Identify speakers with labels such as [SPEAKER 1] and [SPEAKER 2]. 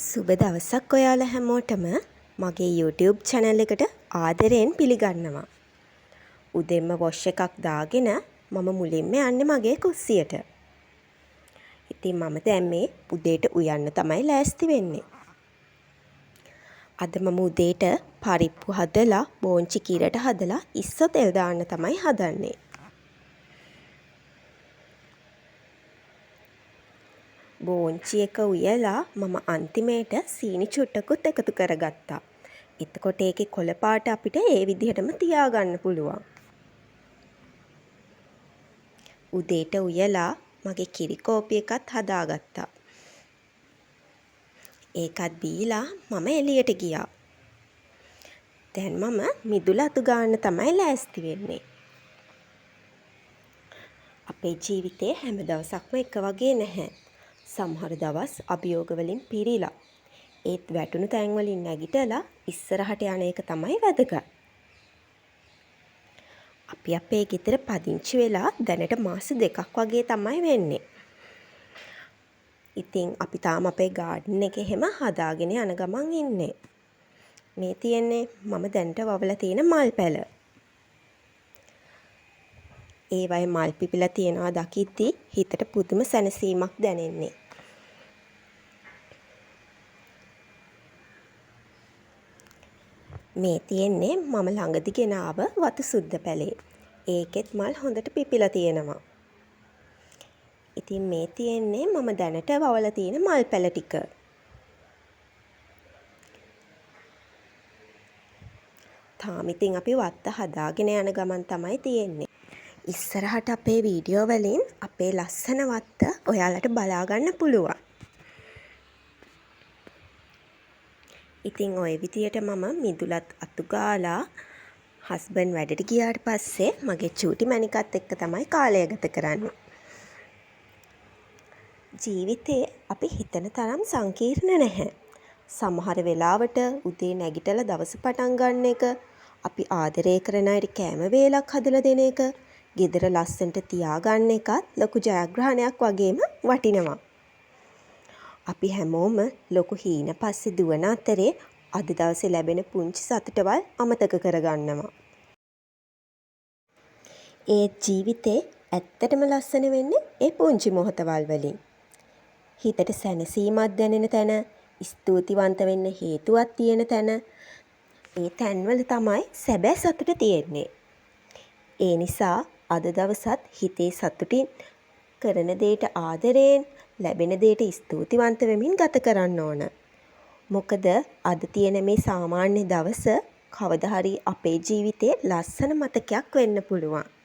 [SPEAKER 1] සුබ දවසක් ඔයාලා හැමෝටම මගේ YouTube channel එකට ආදරයෙන් පිළිගන්නවා. උදෙන්ම වොෂ් එකක් දාගෙන මම මුලින්ම යන්නේ මගේ කුස්සියට. ඉතින් මම දැන් මේ උදේට උයන්න තමයි ලෑස්ති වෙන්නේ. අද මම උදේට පරිප්පු හදලා බෝංචි කිරට හදලා ඉස්සෝ තෙල් දාන්න තමයි හදන්නේ. බෝංචි එක උයලා මම අන්තිමේට සීනි චුට්ටකුත් එකතු කරගත්තා. එතකොට ඒකේ කොළ පාට අපිට ඒ විදිහටම තියාගන්න පුළුවන්. උදේට උයලා මගේ කිරි කෝපි එකත් හදාගත්තා. ඒකත් බීලා මම එළියට ගියා. දැන් මම මිදුල අතු ගාන්න තමයි ලෑස්ති වෙන්නේ. අපේ ජීවිතේ හැම දවසක්ම එක වගේ නැහැ. සමහර දවස් අභියෝග වලින් පිරීලා. ඒත් වැටුණු තැන් වලින් නැගිටලා ඉස්සරහට යන එක තමයි වැදගත්. අපි අපේ ගෙදර පදිංචි වෙලා දැනට මාස 2ක් වගේ තමයි වෙන්නේ. ඉතින් අපි තාම අපේ ගාඩන් එක එහෙම හදාගෙන යන ගමන් ඉන්නේ. මේ තියෙන්නේ මම දැනට වවලා තියෙන මල් පැල. ඒවයේ මල් පිපිලා තියෙනවා දකිද්දි හිතට පුදුම සැනසීමක් දැනෙන්නේ. මේ තියෙන්නේ මම ළඟදි ගෙනාව වතු සුද්ද පැලේ. ඒකෙත් මල් හොඳට පිපිලා තියෙනවා. ඉතින් මේ තියෙන්නේ මම දැනට වවලා තියෙන මල් පැල ටික. තාම ඉතින් අපි වත්ත හදාගෙන යන ගමන් තමයි තියෙන්නේ. ඉස්සරහට අපේ වීඩියෝ වලින් අපේ ලස්සන වත්ත ඔයාලට බලා ගන්න පුළුවන්. ඉතින් ඔය විදියට මම මිදුලත් අතු ගාලා හස්බන්ඩ් වැඩට ගියාට පස්සේ මගේ චූටි මැණිකත් එක්ක තමයි කාලය ගත කරන්නේ. ජීවිතේ අපි හිතන තරම් සංකීර්ණ නැහැ. සමහර වෙලාවට උදේ නැගිටලා දවස පටන් ගන්න එක, අපි ආදරය කරන අයට කෑම වේලක් හදලා දෙන එක, ගෙදර ලස්සනට තියාගන්න එකත් ලොකු ජයග්‍රහණයක් වගේම වටිනවා. අපි හැමෝම ලොකු හීන පස්සේ දුවන අතරේ අද දවසේ ලැබෙන පුංචි සතුටවල් අමතක කරගන්නවා. ඒත් ජීවිතේ ඇත්තටම ලස්සන වෙන්නේ ඒ පුංචි මොහොතවල් වලින්. හිතට සැනසීමක් දැනෙන තැන, ස්තුතිවන්ත වෙන්න හේතුවක් තියෙන තැන, ඒ තැන්වල තමයි සැබෑ සතුට තියෙන්නේ. ඒ නිසා අද දවසත් හිතේ සතුටින් කරන දේට ආදරයෙන්, ලැබෙන දේට ස්තුතිවන්ත වෙමින් ගත කරන්න ඕන. මොකද අද තියෙන මේ සාමාන්‍ය දවස කවදා හරි අපේ ජීවිතේ ලස්සන මතකයක් වෙන්න පුළුවන්.